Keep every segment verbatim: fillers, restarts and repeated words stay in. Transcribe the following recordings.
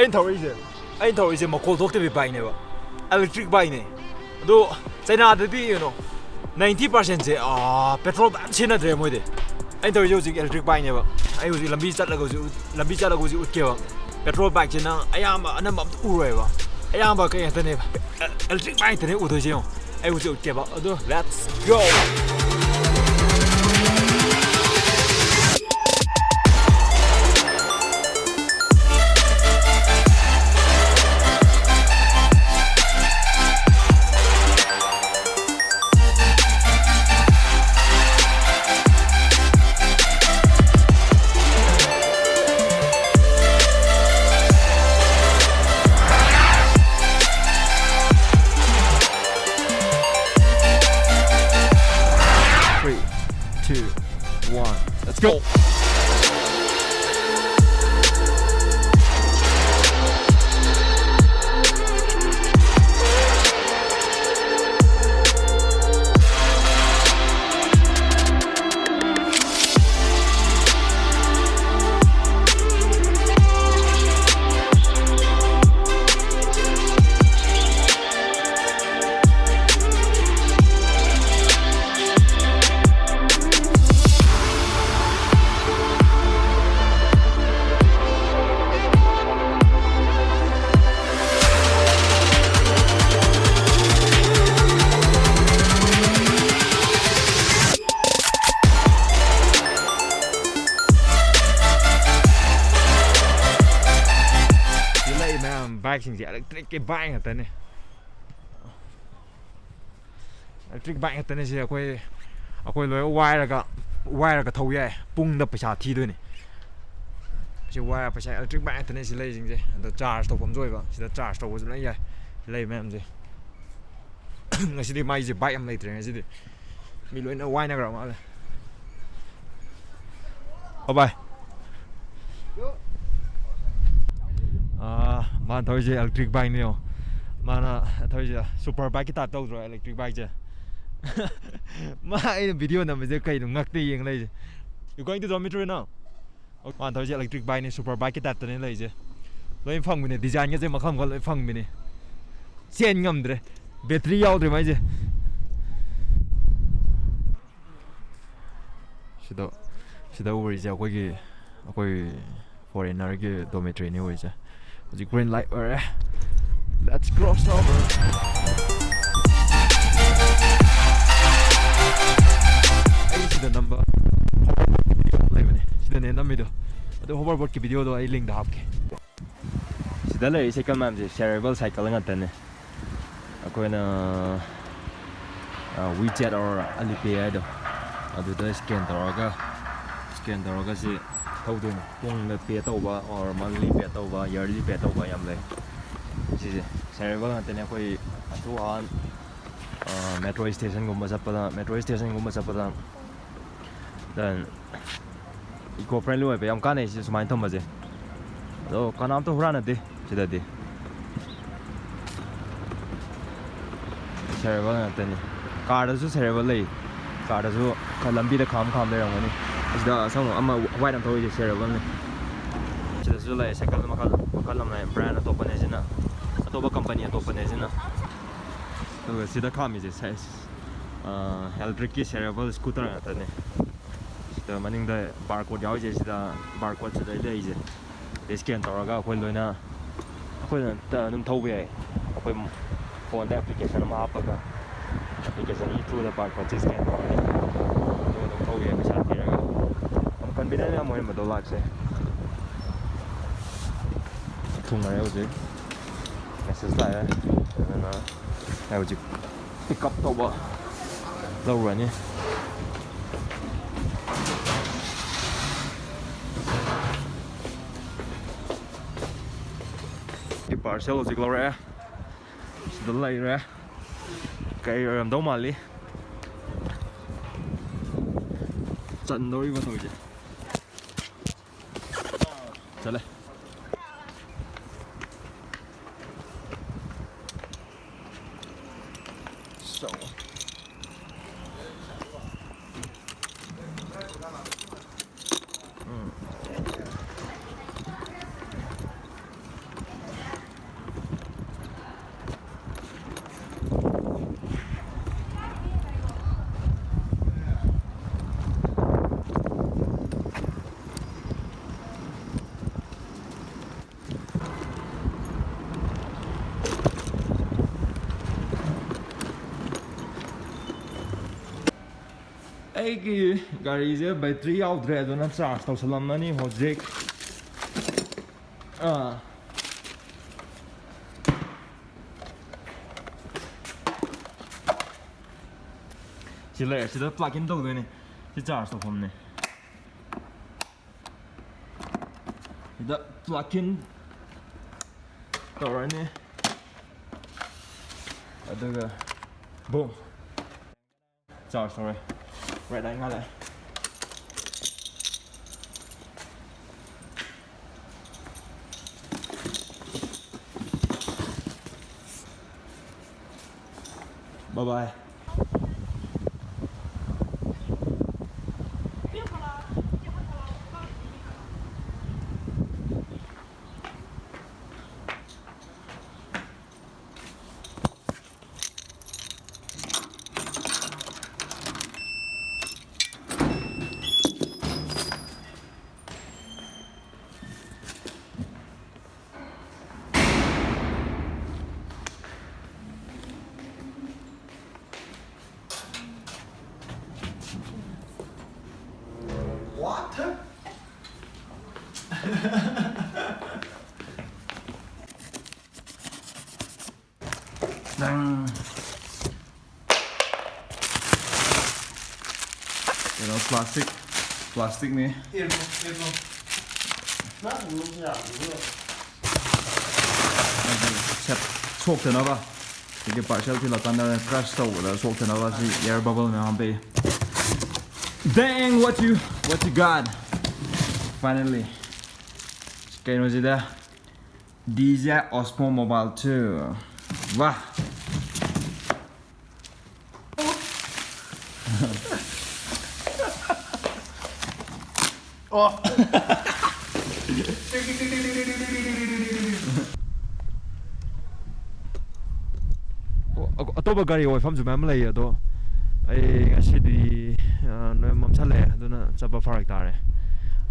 ꯑꯩꯅ ꯊꯧꯔꯛꯏꯁꯦ, ꯑꯩꯅ ꯊꯧꯔꯛꯏꯁꯦ ꯃꯈꯣꯜ ꯊꯣꯛꯇꯕꯤ bike ꯅꯦꯕ, electric bike ꯅꯦ꯫ ꯑꯗꯣ ꯆꯩꯅꯥꯗꯗꯤ, you know, ninety percent say petrol ꯃꯌꯥꯝ ꯁꯤꯖꯤꯟꯅꯗ꯭ꯔꯦ ꯃꯣꯏꯗꯤ꯫ ꯑꯩꯅ ꯊꯧꯔꯤꯁꯦ ꯍꯧꯖꯤꯛ electric bike ꯅꯦꯕ꯫ ꯑꯩ ꯍꯧꯖꯤꯛ ꯂꯝꯕꯤ ꯆꯠꯂꯒ ꯍꯧꯖꯤꯛ, ꯂꯝꯕꯤ ꯆꯠꯂꯒ ꯍꯧꯖꯤꯛ ꯎꯠꯀꯦꯕ꯫ Petrol bike ꯁꯦ ꯅꯪ ꯑꯌꯥꯝꯕ, ꯑꯅꯝꯕ ꯑꯝꯇ ꯎꯔꯣꯏꯕ꯫ ꯑꯌꯥꯝꯕ ꯀꯩ ꯉꯥꯛꯇꯅꯦꯕ? Electric bike ꯉꯥꯛꯇꯅꯦ ꯎꯗꯣꯏꯁꯦ ꯌꯦꯡꯉꯣ꯫ ꯑꯩ ꯍꯧꯖꯤꯛ ꯎꯠꯀꯦꯕ꯫ ꯑꯗꯣ let's go! Three, two, one, let's go! ꯁꯤ ꯂꯩ ꯃꯌꯥꯝ bike ꯁꯤꯡꯁꯦ electric ꯀꯤ bike ꯉꯥꯛꯇꯅꯦ꯫ Electric bike ꯉꯥꯛꯇꯅꯦ ꯁꯤ꯫ ꯑꯩꯈꯣꯏ, ꯑꯩꯈꯣꯏ ꯂꯣꯏ ꯋꯥꯏꯔꯒ, ꯋꯥꯏꯔꯒ ꯊꯧ ꯌꯥꯏ꯫ ꯄꯨꯡꯗ ꯄꯩꯁꯥ ꯊꯤꯗꯣꯏꯅꯦ꯫ ꯁꯤ ꯋꯥꯏꯔ ꯄꯩꯁꯥ, electric bike ꯉꯥꯛꯇꯅꯦ ꯁꯤ ꯂꯩꯁꯤꯡꯁꯦ꯫ ꯑꯗꯣ charge ꯇꯧꯐꯝꯁꯨ ꯑꯣꯏꯕ꯫ ꯁꯤꯗ charge ꯇꯧꯕꯁꯨ ꯂꯣꯏ ꯌꯥꯏ꯫ ꯁꯤ ꯂꯩ ꯃꯌꯥꯝꯁꯦ꯫ ꯉꯁꯤꯗꯤ ꯃꯩꯁꯦ bike ꯑꯃ ꯂꯩꯇ꯭ꯔꯦ ꯉꯁꯤꯗꯤ꯫ ꯃꯤ ꯂꯣꯏꯅ ꯋꯥꯏꯅꯈ꯭ꯔ ꯃꯥꯜꯂꯦ꯫ ꯑꯣ ꯚꯥꯏ꯫ ꯑꯥ, ꯃꯥꯅ ꯊꯧꯔꯤꯁꯦ electric bike ꯅꯦ ꯌꯦꯡꯉꯣ꯫ ꯃꯥꯅ ꯊꯧꯔꯤꯁꯦ super bike ꯀꯤ type ꯇꯧꯗ꯭ꯔꯣ electric bike ꯁꯦ? ꯃꯥ ꯑꯩꯅ video ꯅꯝꯕꯁꯦ ꯀꯩꯅꯣ ꯉꯛꯇ ꯌꯦꯡ ꯂꯩꯁꯦ꯫ You going to dormitory now? ꯃꯥꯅ ꯊꯧꯔꯤꯁꯦ electric bike ꯅꯦ, super bike ꯀꯤ type ꯇꯅꯦ ꯂꯩꯁꯦ꯫ ꯂꯣꯏ ꯐꯪꯕꯅꯦ, ꯗꯤꯖꯥꯏꯟꯒꯁꯦ ꯃꯈꯜ ꯃꯈꯜ ꯂꯣꯏ ꯐꯪꯕꯅꯦ꯫ ꯆꯦꯟ ꯉꯝꯗ꯭ꯔꯦ, ꯕꯦꯇ꯭ꯔꯤ ꯌꯥꯎꯗ꯭ꯔꯦ ꯃꯥꯏꯁꯦ꯫ ꯁꯤꯗ, ꯁꯤꯗ ꯎꯔꯤꯁꯦ ꯑꯩꯈꯣꯏꯒꯤ, ꯑꯩꯈꯣꯏ ꯐꯣꯔꯦꯅꯔꯒꯤ ꯗꯣꯃꯤꯇ꯭ꯔꯤꯅꯤ ꯑꯣꯏꯔꯤꯁꯦ꯫ ꯍꯧꯖꯤꯛ ꯒ꯭ꯔꯤꯟ ꯂꯥꯏꯠ ꯑꯣꯏꯔꯦ꯫ Let's cross over. ꯑꯩ ꯁꯤꯗ ꯅꯝꯕ ꯂꯩꯕꯅꯦ, ꯁꯤꯗꯅꯦ ꯅꯝꯃꯤꯗꯣ꯫ ꯑꯗꯣ ꯍꯣꯕꯔꯕꯣꯠꯀꯤ ꯚꯤꯗꯤꯑꯣꯗꯣ ꯑꯩ ꯂꯤꯡꯗ ꯍꯥꯞꯀꯦ꯫ ꯁꯤꯗ ꯂꯩꯔꯤ ꯁꯥꯏꯀꯜ ꯃꯌꯥꯝꯁꯦ ꯁꯦꯔꯦꯕꯜ ꯁꯥꯏꯀꯜ ꯉꯥꯛꯇꯅꯦ꯫ ꯑꯩꯈꯣꯏꯅ WeChat or Alipay ꯍꯥꯏꯗꯣ, ꯑꯗꯨꯗ ꯁ꯭ꯀꯦꯟ ꯇꯧꯔꯒ, ꯁ꯭ꯀꯦꯟ ꯇꯧꯔꯒ ꯁꯤ ꯊꯧꯗꯣꯏꯅꯤ꯫ ꯄꯨꯡꯗ ꯄꯦ ꯇꯧꯕ or monthly ꯄꯦ ꯇꯧꯕ, yearly ꯄꯦ ꯇꯧꯕ ꯌꯥꯝ ꯂꯩ꯫ ꯁꯤꯁꯦ ꯁꯦꯔꯦꯕꯜ ꯉꯥꯛꯇꯅꯦ꯫ ꯑꯩꯈꯣꯏ ꯑꯊꯨ ꯑꯍꯥꯟ ꯃꯦꯇ꯭ꯔꯣ ꯁ꯭ꯇꯦꯁꯟꯒꯨꯝꯕ ꯆꯠꯄꯗ, ꯃꯦꯇ꯭ꯔꯣ ꯁ꯭ꯇꯦꯁꯟꯒꯨꯝꯕ ꯆꯠꯄꯗ, then eco friendly ꯑꯣꯏꯕ ꯌꯥꯝ ꯀꯥꯟꯅꯩ ꯁꯤ ꯁꯨꯃꯥꯏꯅ ꯊꯝꯕꯁꯦ꯫ ꯑꯗꯣ ꯀꯅꯥꯝꯇ ꯍꯨꯔꯥꯟꯅꯗꯦ ꯁꯤꯗꯗꯤ꯫ ꯁꯦꯔꯦꯕꯜ ꯉꯥꯛꯇꯅꯤ꯫ ꯀꯥꯔꯗꯁꯨ ꯁꯦꯔꯦꯕꯜ ꯂꯩ꯫ ꯀꯥꯔꯗꯁꯨ ꯈꯔ ꯂꯝꯕꯤꯗ ꯈꯥꯝ ꯈꯥꯝ ꯂꯩꯔꯝꯒꯅꯤ꯫ ꯁꯤꯗ ꯑꯁꯪꯕ ꯑꯃ ꯋꯥꯏꯠ ꯑꯃ ꯊꯧꯔꯤꯁꯦ ꯁꯦꯔꯦꯕꯜꯅꯤ꯫ ꯁꯤꯗꯁꯨ ꯂꯩ ꯁꯥꯏꯀꯜ ꯃꯈꯜ, ꯃꯈꯜ ꯑꯃ ꯂꯩ꯫ ꯕ꯭ꯔꯥꯟ ꯑꯇꯣꯞꯄꯅꯦ ꯁꯤꯅ, ꯑꯇꯣꯞꯄ ꯀꯝꯄꯅꯤ ꯑꯇꯣꯞꯄꯅꯦ ꯁꯤꯅ꯫ ꯑꯗꯨꯒ ꯁꯤꯗ ꯈꯥꯝꯃꯤꯁꯦ ꯁꯥꯏ-, ꯑ, ꯏꯂꯦꯛꯇ꯭ꯔꯤꯛꯀꯤ ꯁꯦꯔꯦꯕꯜ ꯁ꯭ꯀꯨꯇꯔ ꯉꯥꯛꯇꯅꯦ꯫ ꯁꯤꯗ ꯃꯅꯤꯡꯗ ꯕꯥꯔ ꯀꯣꯗ ꯌꯥꯎꯔꯤꯁꯦ, ꯁꯤꯗ ꯕꯥꯔ ꯀꯣꯗ ꯁꯤꯗ ꯂꯩꯔꯤꯁꯦ꯫ ꯁꯤꯗ ꯁ꯭ꯀꯦꯟ ꯇꯧꯔꯒ ꯑꯩꯈꯣꯏ ꯂꯣꯏꯅ, ꯑꯩꯈꯣꯏꯅ ꯇ-, ꯑꯗꯨꯝ ꯊꯧꯕ ꯌꯥꯏ꯫ ꯑꯩꯈꯣꯏ ꯐꯣꯟꯗ ꯑꯦꯄ꯭ꯂꯤꯀꯦꯁꯟ ꯑꯃ ꯍꯥꯞꯄꯒ, ꯑꯦꯄ꯭ꯂꯤꯀꯦꯁꯟꯒꯤ ꯊ꯭ꯔꯨꯗ ꯕꯥꯔ ꯀꯣꯗꯁꯦ ꯁ꯭ꯀꯦꯟ ꯇꯧꯔꯅꯤ, ꯑꯗꯨꯒ ꯑꯗꯨꯝ ꯊꯧꯕ ꯌꯥꯏ ꯄꯩꯁꯥ ꯊꯤꯔꯒ꯫ ꯌꯥꯝ ꯀꯟꯚꯤꯅꯤꯌꯟ ꯌꯥꯝ ꯑꯣꯏꯔꯝꯕꯗꯣ ꯂꯥꯛꯁꯦ꯫ ꯊꯨꯡꯉꯔꯦ ꯍꯧꯖꯤꯛ꯫ ꯃꯦꯁꯦꯖ ꯂꯥꯛꯑꯦ꯫ ꯑꯗꯨꯅ ꯑꯩ ꯍꯧꯖꯤꯛ ꯄꯤꯛ ꯑꯞ ꯇꯧꯕ ꯂꯧꯔꯨꯔꯅꯤ꯫ ꯄꯥꯔꯁꯦꯜ ꯍꯧꯖꯤꯛ ꯂꯧꯔꯛꯑꯦ꯫ ꯁꯤꯗ ꯂꯩꯔꯦ꯫ ꯀꯩ ꯑꯣꯏꯔꯝꯗꯧ ꯃꯥꯜꯂꯤ? ꯆꯟꯗꯧꯔꯤꯕ ꯇꯧꯔꯤꯁꯦ꯫ ꯆꯠꯂꯦ꯫ So. ꯎꯝ꯫ ꯑꯩꯒꯤ ꯒꯥꯔꯤꯁꯦ ꯕꯦꯇ꯭ꯔꯤ ꯌꯥꯎꯗ꯭ꯔꯦ, ꯑꯗꯨꯅ ꯆꯥꯔꯖ ꯇꯧꯁꯜꯂꯝꯃꯅꯤ ꯍꯧꯖꯤꯛ꯫ ꯑꯥ꯫ ꯁꯤ ꯂꯩꯔꯦ, ꯁꯤꯗ ꯄ꯭ꯂꯛ ꯏꯟ ꯇꯧꯗꯣꯏꯅꯦ꯫ ꯁꯤ ꯆꯥꯔꯖ ꯇꯧꯐꯝꯅꯦ꯫ ꯁꯤꯗ ꯄ꯭ꯂꯛ ꯏꯟ ꯇꯧꯔꯅꯤ, ꯑꯗꯨꯒ ꯕꯨꯝ, ꯆꯥꯔꯖ ꯇꯧꯔꯦ꯫ ꯔꯦꯗ ꯂꯥꯏꯠ ꯉꯥꯜꯂꯛꯑꯦ꯫ Bye bye. What? ꯅꯪ ꯀꯩꯅꯣ, ꯄ꯭ꯂꯥꯁꯇꯤꯛ, ꯄ꯭ꯂꯥꯁꯇꯤꯛꯅꯤ꯫ ꯁꯦꯞ ꯁꯣꯛꯇꯅꯕ꯫ ꯁꯤꯒꯤ ꯄꯥꯔꯁꯦꯜ ꯊꯤꯜꯂꯛꯀꯥꯟꯗ ꯀ꯭ꯔꯁ ꯇꯧꯕꯗ ꯁꯣꯛꯇꯅꯕ ꯁꯤ ꯑꯦꯌꯔ ꯕꯕꯜ ꯃꯌꯥꯝ ꯍꯥꯞꯄꯛꯏ꯫ Dang, what you, what you got? Finally. ꯀꯩꯅꯣꯁꯤꯗ, D J Osmo Mobile two. ꯋꯥ! ꯑꯣ꯫ ꯑꯣ, ꯑ-, ꯑꯇꯣꯞꯄ ꯒꯥꯔꯤ ꯑꯣꯏꯐꯝꯁꯨ ꯃꯌꯥꯝ ꯂꯩ, ꯑꯗꯣ ꯑꯩ ꯉꯁꯤꯗꯤ, ꯑ, ꯅꯣꯏ ꯃꯝꯁꯜꯂꯛꯑꯦ, ꯑꯗꯨꯅ ꯆꯠꯄ ꯐꯔꯛ ꯇꯥꯔꯦ꯫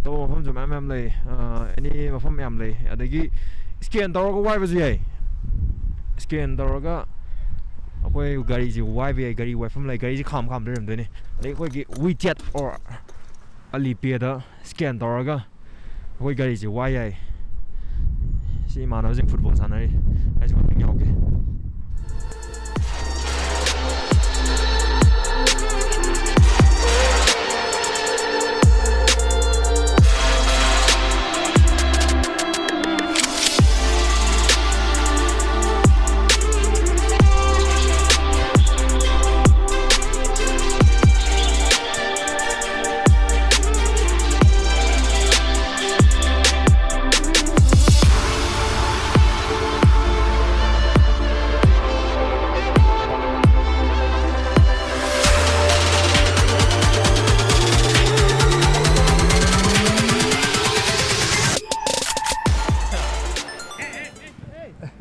ꯑꯇꯣꯞꯄ ꯃꯐꯝꯁꯨ ꯃꯌꯥꯝ ꯃꯌꯥꯝ ꯂꯩ꯫ ꯑ, ꯑꯦꯅꯤ ꯃꯐꯝ ꯃꯌꯥꯝ ꯂꯩ꯫ ꯑꯗꯒꯤ ꯁ꯭ꯀꯦꯟ ꯇꯧꯔꯒ ꯋꯥꯏꯕꯁꯨ ꯌꯥꯏ꯫ ꯁ꯭ꯀꯦꯟ ꯇꯧꯔꯒ ꯑꯩꯈꯣꯏ ꯒꯥꯔꯤꯁꯤ ꯋꯥꯏꯕ ꯌꯥꯏ, ꯒꯥꯔꯤ ꯋꯥꯏꯐꯝ ꯂꯩ, ꯒꯥꯔꯤꯁꯤ ꯈꯥꯝ ꯈꯥꯝ ꯂꯩꯔꯝꯗꯣꯏꯅꯤ꯫ ꯑꯗꯩ ꯑꯩꯈꯣꯏꯒꯤ WeChat or Alipay the scan ꯇꯧꯔꯒ ꯑꯩꯈꯣꯏ ꯒꯥꯔꯤꯁꯤ ꯋꯥꯏ ꯌꯥꯏ꯫ ꯁꯤ ꯏꯃꯥꯟꯅꯕꯁꯤꯡ ꯐꯨꯠꯕꯣꯜ ꯁꯥꯟꯅꯔꯤ, ꯑꯩꯁꯨ ꯉꯥꯛꯇꯪ ꯌꯥꯎꯒꯦ꯫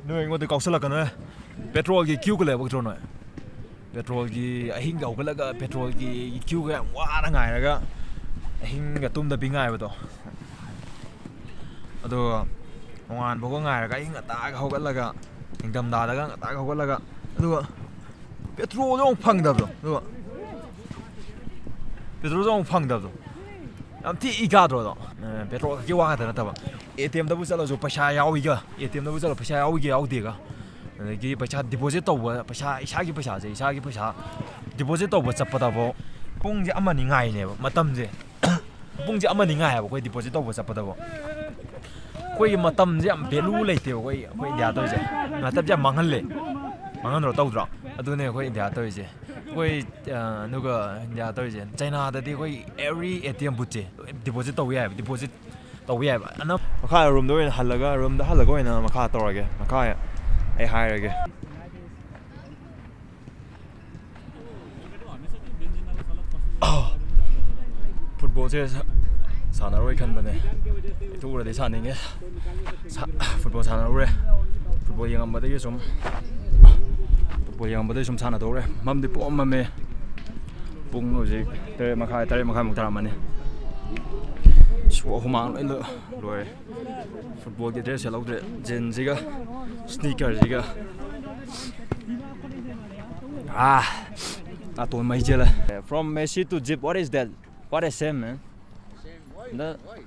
ꯅꯣꯏ ꯑꯩꯉꯣꯟꯗ ꯀꯥꯎꯁꯜꯂꯛꯀꯅꯨꯍꯦ꯫ ꯄꯦꯇ꯭ꯔꯣꯜꯒꯤ ꯀ꯭ꯌꯨꯒ ꯂꯩꯕ ꯅꯠꯇ꯭ꯔꯣ ꯅꯣꯏ? ꯄꯦꯇ꯭ꯔꯣꯜꯒꯤ, ꯑꯍꯤꯡꯒ ꯍꯧꯒꯠꯂꯒ ꯄꯦꯇ꯭ꯔꯣꯜꯒꯤ ꯀ꯭ꯌꯨꯒ ꯌꯥꯝ ꯋꯥꯅ ꯉꯥꯏꯔꯒ, ꯑꯍꯤꯡꯒ ꯇꯨꯝꯗꯕꯤ ꯉꯥꯏꯕꯗꯣ꯫ ꯑꯗꯣ ꯅꯣꯡꯉꯥꯟꯕꯒ ꯉꯥꯏꯔꯒ, ꯑꯍꯤꯡ ꯉꯟꯇꯥꯒ ꯍꯧꯒꯠꯂꯒ, ꯅꯤꯡꯊꯝꯊꯥꯗꯒ ꯉꯟꯇꯥꯒ ꯍꯧꯒꯠꯂꯒ, ꯑꯗꯨꯒ ꯄꯦꯇ꯭ꯔꯣꯜꯗꯣ ꯑꯃꯨꯛ ꯐꯪꯗꯕꯗꯣ, ꯑꯗꯨꯒ ꯄꯦꯇ꯭ꯔꯣꯜꯁꯨ ꯑꯃꯨꯛ ꯐꯪꯗꯕꯗꯣ꯫ ꯌꯥꯝ ꯊꯤ ꯏ ꯀꯥꯗ꯭ꯔꯣ ꯑꯗꯣ? ꯑꯦ, ꯄꯦꯇ꯭ꯔꯣꯜ ꯈꯛꯀꯤ ꯋꯥ ꯈꯛꯇ ꯅꯠꯇꯕ, ATM ꯗꯕꯨ ꯆꯠꯂꯁꯨ ꯄꯩꯁꯥ ꯌꯥꯎꯏꯒ, ATM ꯗꯕꯨ ꯆꯠꯂ ꯄꯩꯁꯥ ꯌꯥꯎꯏꯒ ꯌꯥꯎꯗꯦꯒ, ꯑꯗꯒꯤ ꯄꯩꯁꯥ deposit ꯇꯧꯕ, ꯄꯩꯁꯥ, ꯏꯁꯥꯒꯤ ꯄꯩꯁꯥꯁꯦ, ꯏꯁꯥꯒꯤ ꯄꯩꯁꯥ deposit ꯇꯧꯕ ꯆꯠꯄꯗꯐꯥꯎ ꯄꯨꯡꯁꯦ ꯑꯃꯅꯤ ꯉꯥꯏꯅꯦꯕ ꯃꯇꯝꯁꯦ꯫ ꯄꯨꯡꯁꯦ ꯑꯃꯅꯤ ꯉꯥꯏ ꯍꯥꯏꯕ ꯑꯩꯈꯣꯏ deposit ꯇꯧꯕ ꯆꯠꯄꯗꯕꯨ꯫ ꯑꯩꯈꯣꯏꯒꯤ ꯃꯇꯝꯁꯦ ꯌꯥꯝ value ꯂꯩꯇꯦꯕ ꯑꯩꯈꯣꯏ, ꯑꯩꯈꯣꯏ ꯏꯟꯗꯤꯌꯥ ꯇꯧꯔꯤꯁꯦ꯫ ꯃꯇꯝꯁꯦ ꯌꯥꯝ ꯃꯥꯡꯍꯜꯂꯦ꯫ ꯃꯥꯡꯍꯟꯗ꯭ꯔꯣ, ꯇꯧꯗ꯭ꯔꯣ? ꯑꯗꯨꯅꯦ ꯑꯩꯈꯣꯏ ꯏꯟꯗꯤꯌꯥ ꯇꯧꯔꯤꯁꯦ꯫ ꯑꯩꯈꯣꯏ, ꯑ, ꯑꯗꯨꯒ ꯏꯟꯗꯤꯌꯥ ꯇꯧꯔꯤꯁꯦ꯫ ꯆꯩꯅꯥꯗꯗꯤ ꯑꯩꯈꯣꯏ every ATM booth ꯁꯦ deposit ꯇꯧꯕ ꯌꯥꯏꯕ, deposit ꯇꯧꯕ ꯌꯥꯏꯕ꯫ ꯑꯅꯝ-, ꯃꯈꯥ ꯔꯨꯝꯗ ꯑꯣꯏꯅ ꯍꯜꯂꯒ, ꯔꯨꯝꯗ ꯍꯜꯂꯒ ꯑꯣꯏꯅ ꯃꯈꯥ ꯇꯧꯔꯒꯦ꯫ ꯃꯈꯥ ꯑꯩ ꯍꯥꯏꯔꯒꯦ꯫ ꯐꯨꯠꯕꯣꯜꯁꯦ ꯁꯥ-, ꯁꯥꯟꯅꯔꯣꯏ ꯈꯟꯕꯅꯦ꯫ ꯏꯊꯣꯛꯎꯔꯗꯤ ꯁꯥꯟꯅꯤꯡꯉꯦ꯫ ꯁꯥ-, ꯐꯨꯠꯕꯣꯜ ꯁꯥꯟꯅꯔꯨꯔꯦ꯫ ꯐꯨꯠꯕꯣꯜ ꯌꯦꯡꯉꯝꯕꯗꯒꯤ ꯁꯨꯝ, ꯐꯨꯠꯕꯣꯜ ꯌꯦꯡꯉꯝꯕꯗꯒꯤ ꯁꯨꯝ ꯁꯥꯟꯅꯊꯣꯛꯎꯔꯦ꯫ ꯃꯝꯗꯤ ꯄꯨꯡꯃꯝ ꯃꯝꯃꯦ꯫ ꯄꯨꯡ ꯍꯧꯖꯤꯛ ꯇꯔꯦꯠ ꯃꯈꯥꯏ, ꯇꯔꯦꯠ ꯃꯈꯥꯏꯃꯨꯛ ꯇꯥꯔꯝꯃꯅꯤ꯫ ꯁꯨ-, ꯍꯨꯃꯥꯡ ꯂꯣꯏ ꯂꯣ-, ꯂꯣꯏꯔꯦ꯫ ꯐꯨꯠꯕꯣꯜꯒꯤ dress ꯁꯦꯠꯍꯧꯗ꯭ꯔꯦ꯫ ꯖꯤꯟꯁꯤꯒ sneakerꯁꯤꯒ꯫ Ah, ꯅꯥꯇꯣꯟ ꯃꯩ ꯆꯦꯜꯂꯦ. From Messi to Jip, what is that? What a shame, man. Shame. Why? The Why?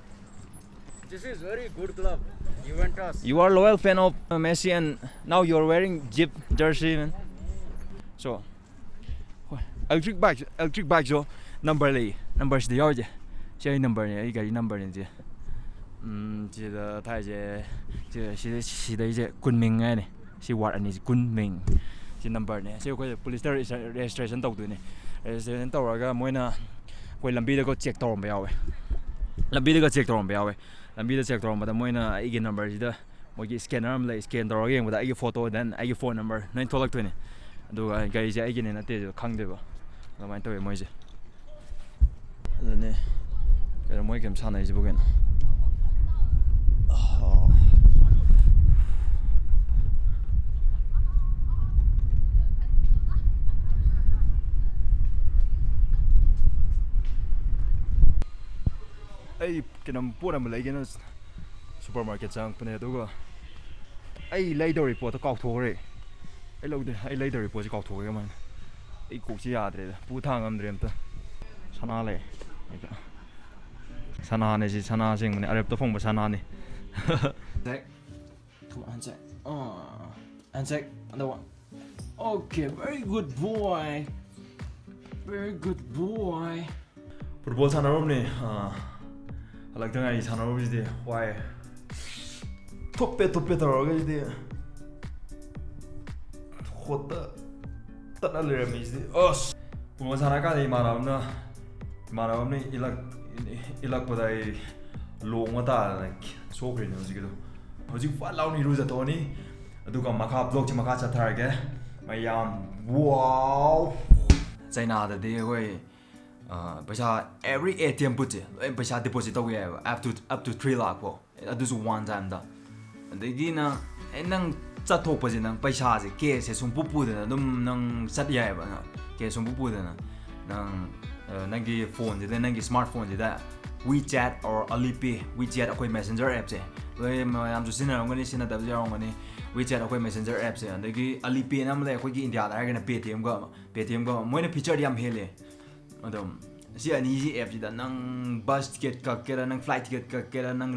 This is very good club, Juventus. You are loyal fan of uh, Messi and now you're wearing Jip jersey, man. So, ꯍꯣꯏ, electric bike, electric bike ꯁꯨ number ꯂꯩ, number ꯁꯤꯗ ꯌꯥꯎꯔꯤꯁꯦ꯫ ꯁꯤ ꯑꯩ number ꯅꯦ, ꯑꯩ ꯒꯥꯔꯤ number ꯅꯦ ꯁꯤ꯫ ꯎꯝ, ꯁꯤꯗ ꯊꯥꯏꯁꯦ, ꯁꯤ, ꯁꯤꯗ, ꯁꯤꯗꯩꯁꯦ ꯀꯨꯟꯃꯤꯡ ꯍꯥꯏꯅꯤ꯫ ꯁꯤ ward ꯑꯅꯤꯁꯤ ꯀꯨꯟꯃꯤꯡ꯫ ꯁꯤ number ꯅꯦ꯫ ꯁꯤ ꯑꯩꯈꯣꯏ police ꯇ registration ꯇꯧꯗꯣꯏꯅꯦ꯫ Registration ꯇꯧꯔꯒ ꯃꯣꯏꯅ ꯑꯩꯈꯣꯏ ꯂꯝꯕꯤꯗꯒ check ꯇꯧꯔꯝꯕ ꯌꯥꯎꯋꯦ꯫ ꯂꯝꯕꯤꯗꯒ check ꯇꯧꯔꯝꯕ ꯌꯥꯎꯋꯦ꯫ ꯂꯝꯕꯤꯗ check ꯇꯧꯔꯝꯕꯗ ꯃꯣꯏꯅ ꯑꯩꯒꯤ number ꯁꯤꯗ ꯃꯣꯏꯒꯤ scanner ꯑꯃ ꯂꯩ, scan ꯇꯧꯔꯒ ꯌꯦꯡꯕꯗ ꯑꯩꯒꯤ photo, then ꯑꯩꯒꯤ phone number ꯂꯣꯏ ꯊꯣꯛꯂꯛꯇꯣꯏꯅꯦ꯫ ꯑꯗꯨꯒ ꯒꯥꯔꯤꯁꯦ ꯑꯩꯒꯤꯅꯦ ꯅꯠꯇꯦꯁꯨ ꯈꯪꯗꯣꯏꯕ꯫ ꯑꯗꯨꯃꯥꯏꯅ ꯇꯧꯋꯦ ꯃꯣꯏꯁꯦ꯫ ꯑꯗꯨꯅꯦ꯫ ꯀꯩꯅꯣ ꯃꯣꯏ ꯀꯩꯝ ꯁꯥꯟꯅꯔꯤꯁꯤꯕꯨ ꯀꯩꯅꯣ? ꯑꯣ꯫ ꯑꯩ ꯀꯩꯅꯣꯝ ꯄꯣꯠ ꯑꯃ ꯂꯩꯒꯦꯅ supermarket ꯆꯪꯉꯛꯄꯅꯦ, ꯑꯗꯨꯒ ꯑꯩ ꯂꯩꯗꯧꯔꯤ ꯄꯣꯠꯇꯣ ꯀꯥꯎꯊꯣꯛꯈ꯭ꯔꯦ꯫ ꯑꯩ ꯂꯧꯗꯦ, ꯑꯩ ꯂꯩꯗꯧꯔꯤ ꯄꯣꯠꯁꯤ ꯀꯥꯎꯊꯣꯛꯈ꯭ꯔꯦ ꯀꯃꯥꯏꯅ? ꯑꯩ ꯀꯣꯛꯁꯤ ꯌꯥꯗ꯭ꯔꯦꯗ, ꯄꯨ ꯊꯥꯡ ꯉꯝꯗ꯭ꯔꯦ ꯑꯝꯇ꯫ ꯁꯅꯥ ꯂꯩ꯫ ꯁꯅꯥꯅꯦ ꯁꯤ, ꯁꯅꯥ ꯑꯁꯦꯡꯕꯅꯦ, ꯑꯔꯦꯞꯇ ꯐꯪꯕ ꯁꯅꯥꯅꯤ꯫ Come on, handshake. Uh, handshake. Another one. Okay, very good boy. Very good boy. Football ꯁꯥꯟꯅꯔꯨꯕꯅꯦ꯫ ꯑꯥ, ꯍꯜꯂꯛꯇ ꯉꯥꯏꯔꯤ ꯁꯥꯟꯅꯔꯨꯕꯁꯤꯗꯤ꯫ ꯋꯥꯏ꯫ ꯊꯨꯞꯄꯦ, ꯊꯨꯞꯄꯦ ꯇꯧꯔꯒ ꯁꯤꯗꯤ꯫ ꯍꯣꯠꯇ ꯇꯠꯂ ꯂꯩꯔꯝꯃꯤ ꯁꯤꯗꯤ꯫ ꯑꯁ! Football ꯁꯥꯟꯅꯔꯀꯥꯟꯗ ꯏꯃꯥꯟꯅꯕ ꯑꯃꯅ, ꯏꯃꯥꯟꯅꯕ ꯑꯃꯅ ꯏꯜꯂꯛ-, ꯏꯜꯂꯛꯄꯗ ꯑꯩ ꯂꯣꯡꯕ ꯇꯥꯗꯅ ꯁꯣꯛꯈ꯭ꯔꯤꯅꯦ ꯍꯧꯖꯤꯛꯀꯤꯗꯣ꯫ ꯍꯧꯖꯤꯛ ꯐꯠ ꯂꯥꯎꯅ ꯏꯔꯨꯖꯊꯣꯛꯑꯅꯤ꯫ ꯑꯗꯨꯒ ꯃꯈꯥ vlog ꯁꯤ ꯃꯈꯥ ꯆꯠꯊꯔꯒꯦ꯫ ꯃꯌꯥꯝ, wow! ꯆꯩꯅꯥꯗꯗꯤ ꯑꯩꯈꯣꯏ, ꯑ, ꯄꯩꯁꯥ, every A T M ꯕꯨꯠꯁꯦ ꯂꯣꯏ ꯄꯩꯁꯥ deposit ꯇꯧꯕ ꯌꯥꯏꯑꯕ, up to, up to three lakh ꯐꯥꯎ, ꯑꯗꯨꯁꯨ one time ꯗ꯫ ꯑꯗꯒꯤ ꯅꯪ, ꯑꯦ, ꯅꯪ ꯆꯠꯊꯣꯛꯄꯁꯦ ꯅꯪ ꯄꯩꯁꯥꯁꯦ cash ꯁꯦ ꯁꯨꯝ ꯄꯨ ꯄꯨꯗꯅ ꯑꯗꯨꯝ ꯅꯪ ꯆꯠ ꯌꯥꯏꯑꯕ꯫ ꯅꯪ cash ꯁꯨꯝ ꯄꯨ ꯄꯨꯗꯅ ꯅꯪ, ꯑ, ꯅꯪꯒꯤ phone ꯁꯤꯗ, ꯅꯪꯒꯤ smart phone ꯁꯤꯗ WeChat or Alipay, WeChat ꯑꯩꯈꯣꯏ messenger app ꯁꯦ ꯂꯣꯏ ꯃꯌꯥꯝꯁꯨ ꯁꯤꯖꯤꯟꯅꯔꯝꯒꯅꯤ, ꯁꯤꯖꯤꯟꯅꯗꯕꯁꯨ ꯌꯥꯎꯔꯝꯒꯅꯤ꯫ WeChat ꯑꯩꯈꯣꯏ messenger appꯁꯦ, ꯑꯗꯒꯤ Alipay ꯑꯃ ꯂꯩ ꯑꯩꯈꯣꯏꯒꯤ ꯏꯟꯗꯤꯌꯥꯗ ꯍꯥꯏꯔꯒꯅ Paytmꯒ, Paytmꯒ ꯃꯣꯏꯅ featureꯗꯤ ꯌꯥꯝ ꯍꯦꯜꯂꯦ꯫ ꯑꯗꯨꯝ ꯁꯤ ꯑꯅꯤꯁꯤ appꯁꯤꯗ ꯅꯪ bus ticket ꯀꯛꯀꯦꯔꯥ, ꯅꯪ flight ticket ꯀꯛꯀꯦꯔꯥ, ꯅꯪ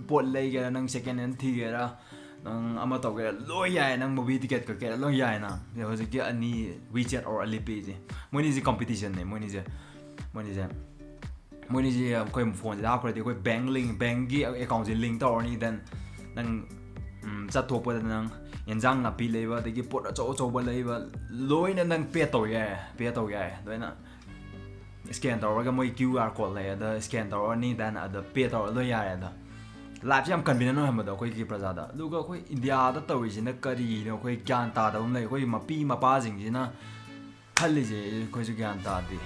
ꯄꯣꯠ ꯂꯩꯒꯦꯔꯥ, ꯅꯪ second hand ꯊꯤꯒꯦꯔꯥ, ꯅꯪ ꯑꯃ ꯇꯧꯒꯦꯔꯥ, ꯂꯣꯏ ꯌꯥꯏ꯫ ꯅꯪ movie ticket ꯀꯛꯀꯦꯔꯥ, ꯂꯣꯏ ꯌꯥꯏꯅ꯫ ꯍꯧꯖꯤꯛꯀꯤ ꯑꯅꯤ, WeChat or Alipayꯁꯦ, ꯃꯣꯏꯅꯤꯁꯤ competitionꯅꯦ꯫ ꯃꯣꯏꯅꯤꯁꯦ ꯃꯣꯏꯅꯤꯁꯦ ꯃꯣꯏꯅꯤꯁꯦ ꯑꯩꯈꯣꯏ phoneꯁꯤꯗ ꯍꯥꯞꯈ꯭ꯔꯗꯤ ꯑꯩꯈꯣꯏ bank link, bankꯒꯤ accountꯁꯦ link ꯇꯧꯔꯅꯤ꯫ Then ꯅꯪ ꯎꯝ, ꯆꯠꯊꯣꯛꯄꯗ ꯅꯪ ꯌꯦꯟꯖꯥꯡ ꯅꯥꯄꯤ ꯂꯩꯕ, ꯑꯗꯒꯤ ꯄꯣꯠ ꯑꯆꯧ ꯑꯆꯧꯕ ꯂꯩꯕ, ꯂꯣꯏꯅ ꯅꯪ pay ꯇꯧ ꯌꯥꯏ, pay ꯇꯧ ꯌꯥꯏ꯫ ꯂꯣꯏꯅ scan ꯇꯧꯔꯒ ꯃꯣꯏ QR code ꯂꯩ, ꯑꯗ scan ꯇꯧꯔꯅꯤ, then ꯑꯗ pay ꯇꯧꯔ ꯂꯣꯏ ꯌꯥꯔꯦ꯫ ꯑꯗ lifeꯁꯦ ꯌꯥꯝ convenient ꯑꯣꯏꯍꯟꯕꯗꯣ ꯑꯩꯈꯣꯏꯒꯤ ꯄ꯭ꯔꯖꯥꯗ꯫ ꯑꯗꯨꯒ ꯑꯩꯈꯣꯏ ꯏꯟꯗꯤꯌꯥꯗ ꯇꯧꯔꯤꯁꯤꯅ ꯀꯔꯤꯅꯣ ꯑꯩꯈꯣꯏ ꯒ꯭ꯌꯥꯟ ꯇꯥꯗꯕ ꯑꯃ ꯂꯩ꯫ ꯑꯩꯈꯣꯏ ꯃꯄꯤ ꯃꯄꯥꯁꯤꯡꯁꯤꯅ ꯈꯜꯂꯤꯁꯦ ꯑꯩꯈꯣꯏꯁꯨ ꯒ꯭ꯌꯥꯟ ꯇꯥꯗꯦ꯫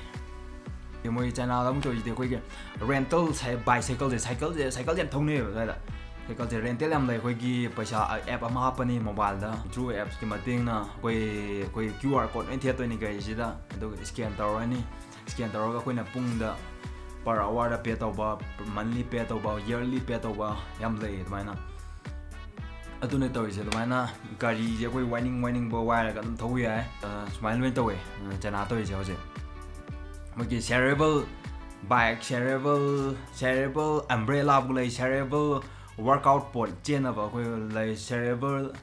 ꯃꯣꯏ ꯆꯥꯏꯅꯥꯗ ꯑꯃꯨꯛ ꯇꯧꯔꯤꯁꯤꯗꯤ ꯑꯩꯈꯣꯏꯒꯤ rental bicycleꯁꯦ, cycleꯁꯦ, cycleꯁꯦ ꯌꯥꯝ ꯊꯧꯅꯩꯌꯦꯕ ꯑꯗꯨꯋꯥꯏꯗ꯫ Cycleꯁꯦ rental ꯌꯥꯝ ꯂꯩ꯫ ꯑꯩꯈꯣꯏꯒꯤ ꯄꯩꯁꯥ app ꯑꯃ ꯍꯥꯞꯄꯅꯤ mobileꯗ, through appꯁꯀꯤ ꯃꯇꯦꯡꯅ ꯑꯩꯈꯣꯏ, ꯑꯩꯈꯣꯏ QR code ꯂꯣꯏ ꯊꯦꯠꯇꯣꯏꯅꯤ ꯒꯥꯔꯤꯁꯤꯗ, ꯑꯗꯨꯒ scan ꯇꯧꯔꯅꯤ꯫ Scan ꯇꯧꯔꯒ ꯑꯩꯈꯣꯏꯅ ꯄꯨꯡꯗ per hourꯗ pay ꯇꯧꯕ, monthly pay ꯇꯧꯕ, yearly pay ꯇꯧꯕ ꯌꯥꯝ ꯂꯩ ꯑꯗꯨꯃꯥꯏꯅ꯫ ꯑꯗꯨꯅ ꯇꯧꯔꯤꯁꯦ꯫ ꯑꯗꯨꯃꯥꯏꯅ ꯒꯥꯔꯤꯁꯦ ꯑꯩꯈꯣꯏ ꯋꯥꯏꯅꯤꯡ ꯋꯥꯏꯅꯤꯡꯕ ꯋꯥꯏꯔꯒ ꯑꯗꯨꯝ ꯊꯧꯕ ꯌꯥꯏ꯫ ꯑ, ꯁꯨꯃꯥꯏꯅ ꯂꯣꯏꯅ ꯇꯧꯋꯦ, ꯑ, ꯆꯥꯏꯅꯥ ꯇꯧꯔꯤꯁꯦ ꯍꯧꯖꯤꯛ꯫ ꯃꯣꯏꯒꯤ shareable bike, shareable, shareable umbrellaꯕꯨ ꯂꯩ, shareable workout ꯄꯣꯠ ꯆꯦꯟꯅꯕ ꯑꯩꯈꯣꯏ ꯂꯩ, shareable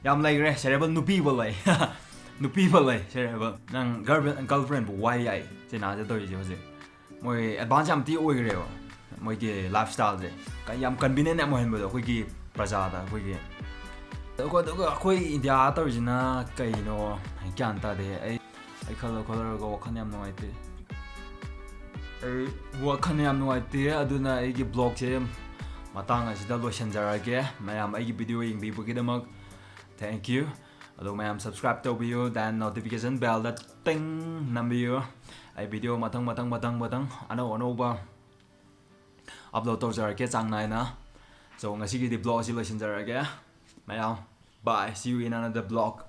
ꯌꯥꯝ ꯂꯩꯈ꯭ꯔꯦ꯫ Shareable ꯅꯨꯄꯤꯕꯨ ꯂꯩ꯫ ꯅꯨꯄꯤꯕꯨ ꯂꯩ shareable꯫ ꯅꯪ girlfriend, girlfriendꯕꯨ ꯋꯥꯏ ꯌꯥꯏ ꯆꯥꯏꯅꯥꯁꯦ ꯇꯧꯔꯤꯁꯦ ꯍꯧꯖꯤꯛ꯫ ꯃꯣꯏ advance ꯌꯥꯝ ꯊꯤ ꯑꯣꯏꯈ꯭ꯔꯦꯕ ꯃꯣꯏꯒꯤ lifestyleꯁꯦ꯫ ꯀ-, ꯌꯥꯝ convenient ꯌꯥꯝ ꯑꯣꯏꯍꯟꯕꯗꯣ ꯑꯩꯈꯣꯏꯒꯤ ꯄ꯭ꯔꯖꯥꯗ, ꯑꯩꯈꯣꯏꯒꯤ꯫ ꯑꯗꯨꯒ, ꯑꯗꯨꯒ ꯑꯩꯈꯣꯏ ꯏꯟꯗꯤꯌꯥ ꯇꯧꯔꯤꯁꯤꯅ ꯀꯩꯅꯣ? ꯑꯩ ꯒ꯭ꯌꯥꯟ ꯇꯥꯗꯦ꯫ ꯑꯩ, ꯑꯩ ꯈꯜꯂ ꯈꯣꯠꯂꯒ ꯋꯥꯈꯜ ꯌꯥꯝ ꯅꯨꯡꯉꯥꯏꯇꯦ꯫ ꯑꯩ ꯋꯥꯈꯜ ꯌꯥꯝ ꯅꯨꯡꯉꯥꯏꯇꯦ꯫ ꯑꯗꯨꯅ ꯑꯩꯒꯤ vlogꯁꯦ ꯃꯇꯥꯡ ꯑꯁꯤꯗ ꯂꯣꯏꯁꯤꯟꯖꯔꯒꯦ꯫ ꯃꯌꯥꯝ ꯑꯩꯒꯤ video ꯌꯦꯡꯕꯤꯕꯒꯤꯗꯃꯛ thank you꯫ ꯑꯗꯣ ꯃꯌꯥꯝ subscribe ꯇꯧꯕꯤꯌꯨ, then notification bellꯗ ꯇꯤꯡ ꯅꯝꯕꯤꯌꯨ꯫ ꯑꯩ video ꯃꯊꯪ, ꯃꯊꯪ, ꯃꯊꯪ, ꯃꯊꯪ ꯑꯅꯧ ꯑꯅꯧꯕ upload ꯇꯧꯖꯔꯛꯀꯦ ꯆꯥꯡ ꯅꯥꯏꯅ꯫ So, ꯉꯁꯤꯒꯤꯗꯤ vlog ꯑꯁꯤ ꯂꯣꯏꯁꯤꯟꯖꯔꯒꯦ꯫ ꯃꯌꯥꯝ, bye, see you in another vlog꯫